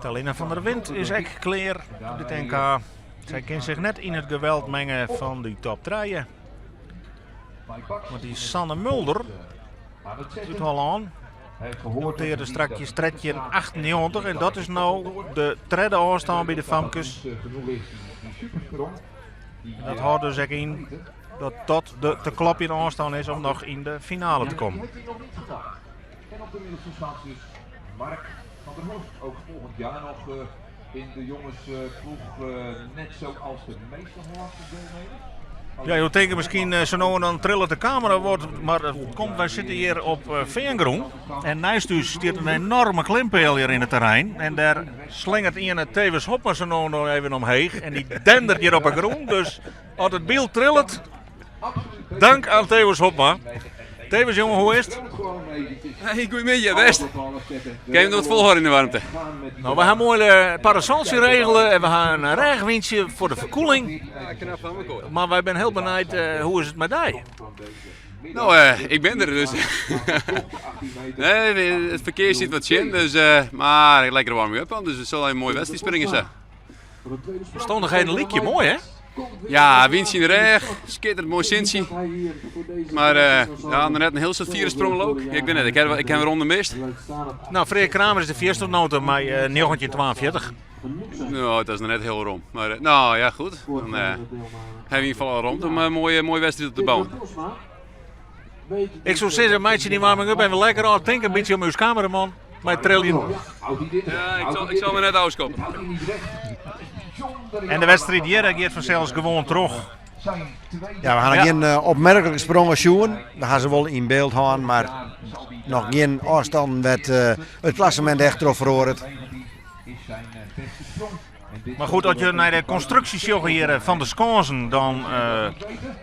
Talina van der Wind is ek klear op dit NK. Sy kin sich net yn it geweld menge fan dy top trije. Want dy Sanne Mulder út Hollân notearde strakjes 13,98 en dat is no de tredde ôfstân by de famkes. En dat hâldt dus ek yn dat dat de te klopjen ôfstân is om noch yn de finale te kommen. En op de middelste schans dus Mark van der Horst. Ook volgend jaar nog in de jongensploeg, net zoals de meeste Hollandse deelnemers. Ja, jo tinke miskien sa no en dan trillet de kamera wat, mar it komt, wy sitte hjir op feangrûn en neist ús stiet in enorme klimpeal hjir yn it terrein en dêr slingert ien it Thewis Hobma sa no en dan even omheech en dy dendert hjir op 'e grûn, dus as it byld trillet, Dank aan Thewis Hobma. Thewis jonge, hoe is it? Hey, goeiemiddei, bêst. Kin je wat folhâlde yn de waarmte? No, we ha moai de parasoltsje regele en we ha in rêchwyntsje foar de ferkoeling. Ja, knap fan mekoar. Mar wy binne hiel benijd, hoe is it mei dy? No, ik bin der dus. Nee, it ferkear sit wat tsjin, dus, mar lekker warming-up oan, dus it sil in moaie wedstriid springe sa. Omstannichheden lykje moai, hè? Ja, wyntsje yn de rêch, skitterend moai sintsje. Mar uh, ja, net in hiel soad fiere sprong leau ik. Ik bin net, ik ha, ik ha in ronde mist. No, Freark Kramer is de fierste oant no ta mei uh, 1942. No, dat is noch net hiel rom. Mar uh, no ja, goed. Dan uh, ha we yn ieder gefal al romte om in moaie, moaie wedstriid op te bouwen. Ik soe sizze, meitsje dy warming-up even lekker ôf. Tink in bytsje om ús kameraman mei it triljen. Ja, ik sil my net ôfskoppen. En de wedstriid hjir giet fansels gewoan troch. Ja, we ha noch gjin opmerklike sprongen sjoen. We ha se wol yn byld hân, mar noch gjin ôfstannen wêr't it klassemint echt troch feroaret. Mar goed, as je nei de konstruksje sjogge hjir fan de skânsen, dan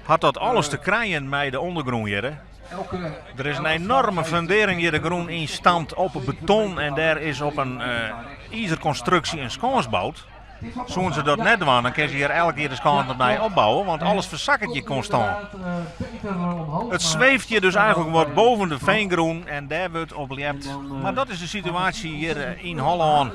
hat dat alles te krijen mei de ûndergrûn hjir. Der is in enorme fundearring hjir de grûn yn stampt op beton en dêr is op in izerkonstruksje in skâns boud. Soenen se dat net dwaan, dan kinne se hjir elk jier de skânsen opnij opbouwe, want alles fersakket hjir konstant. It sweeft hjir dus eigenlik wat boven de feangrûn en dêr wurdt op ljept. Mar dat is de situaasje hjir yn Hollân.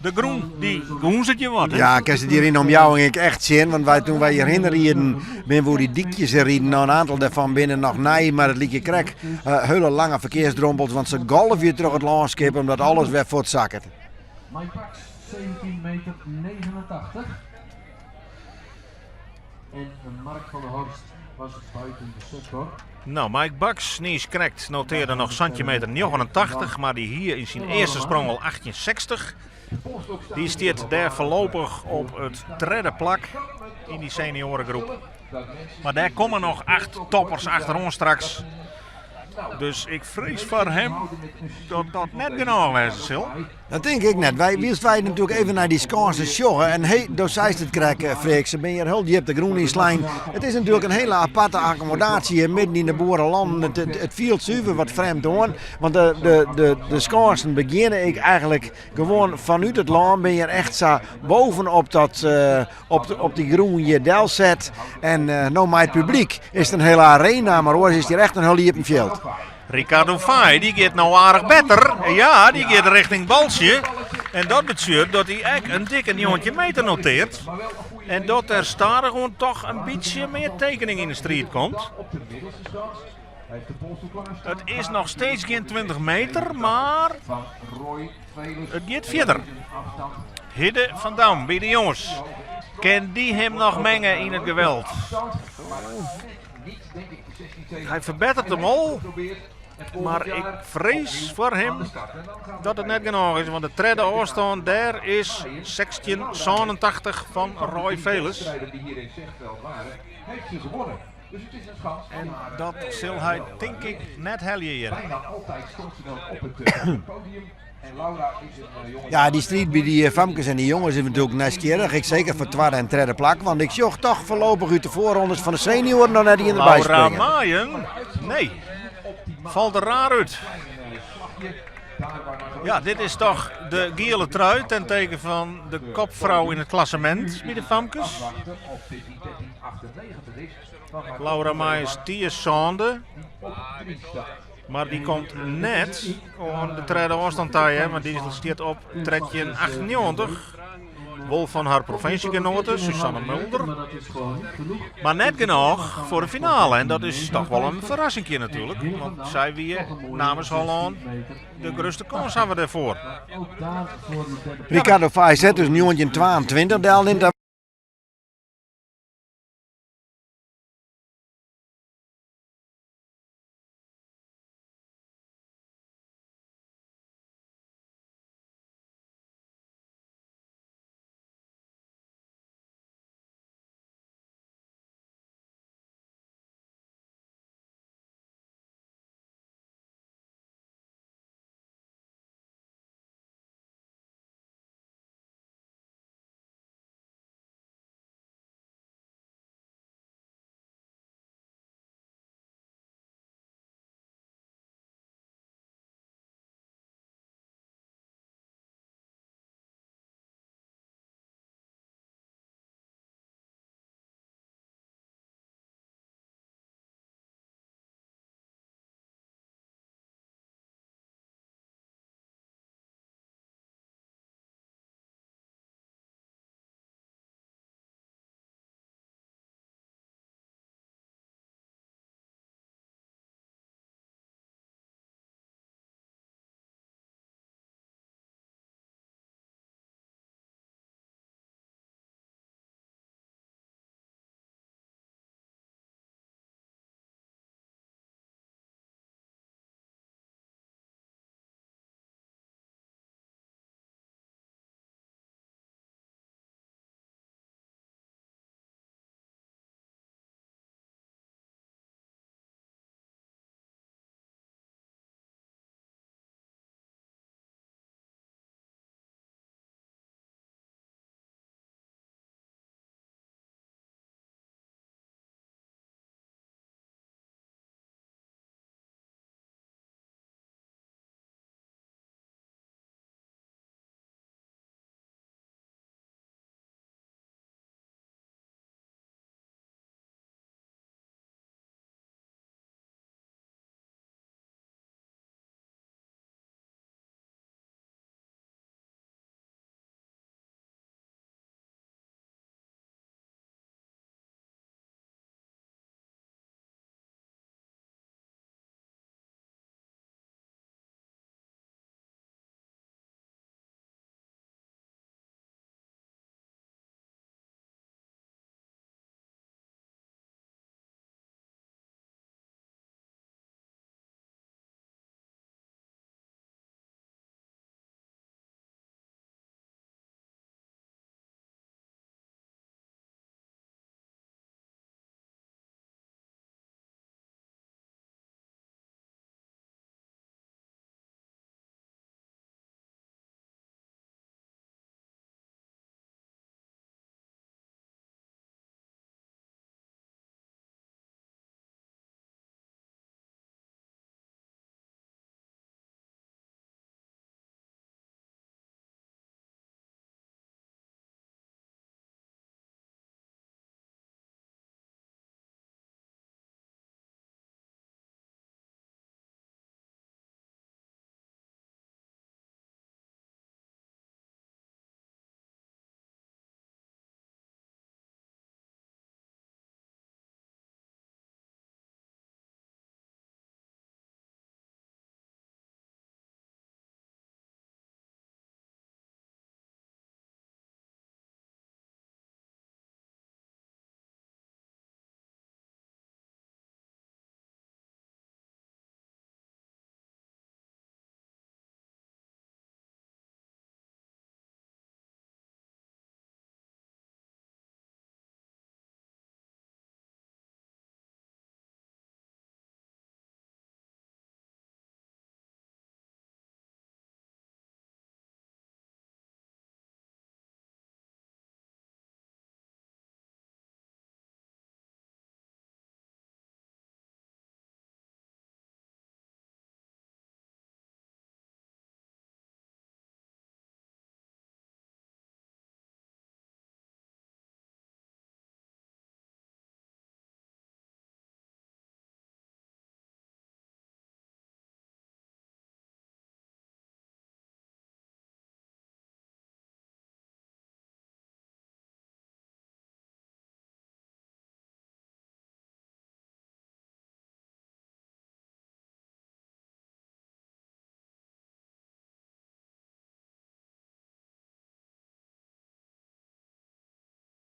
De grûn dy gûnzet hjir wat. Ja, kinst it hjir yn de omjouwing ek echt sjen. Want wy, toen wy hjirhinne rieden, binne we oer dy dykjes riden. No, in aantal dêrfan binne noch nij, mar it lykje krekt uh, hiele lange ferkearsdrompels, want se golvje troch it lânskip omdat alles wer fuortsakket. Mike Baks, 17 meter 89. En Mark van der Horst was buiten de sector. No, Mike Baks, niis krekt, notearde noch santjin meter 89, mar dy hie yn syn earste sprong al 1860. Dy stiet dêr foarlopich op it tredde plak yn dy senioaregroep. Mar dêr komme noch acht toppers achteroan straks. Dus ik frees foar him dat dat net genôch wêze sil. Dat tink ik net. Wy, wylst wy natuerlik even nei dy skânsen sjogge. En hey, do seist it krekt, eh, Freark, se binne hjir hiel djip de grûn ynslein. It is natuerlik in hiele aparte akkommodaasje hjir midden yn de boerelannen. It, it, it fielt suver wat frjemd oan. Want de, de, de, de skânsen begjinne ek eigenlik gewoan fanút it lân. Bin hjir echt sa bovenop dat, eh, op, op dy grûn hjir delset. En eh, no mei it publyk is it in hiele arena, mar oars is it hjir echt in hiel iepen fjild. Ricardo Faaij dy giet no aardich better. Ja, dy giet richting baltsje. En dat betsjut dat hy ek in dikke 19 meter noteart. En dat der stadichoan toch in bytsje mear tekening yn de striid komt. It is noch steeds gjin 20 meter, mar it giet fierder. Hidde van Dam by de jonges. Kin dy him noch menge yn it geweld? Hy ferbetteret him al, mar ik frees foar him dat it net genôch is, want de tredde ôfstân dêr is 16,87 fan Roy Veles. En dat sil hy tink ik net helje hjir. Ja, dy striid by dy famkes en dy jonges is natuerlik nijsgjirrich. Ek seker foar twadde en tredde plak, want ik sjoch toch foarlopich út de foarrondes fan de senioaren noch net ien derby Laura springen. Maaien, nee, falt der raar út. Ja, dit is toch de giele trui ten teken fan de kopfrou yn it klassemint by de famkes. Laura Maaien stie sânde. Mar dy komt net oan de tredde ôfstân ta, want dy stiet op 13,98. Wol fan har provinsjegenoate Suzanne Mulder. Mar net genôch foar de finale. En dat is toch wol in ferrassingje natuerlik. Want sy wie namens Hollân de grutste kânshawwer dêrfoar. Ricardo Faaij set dus 1922 del.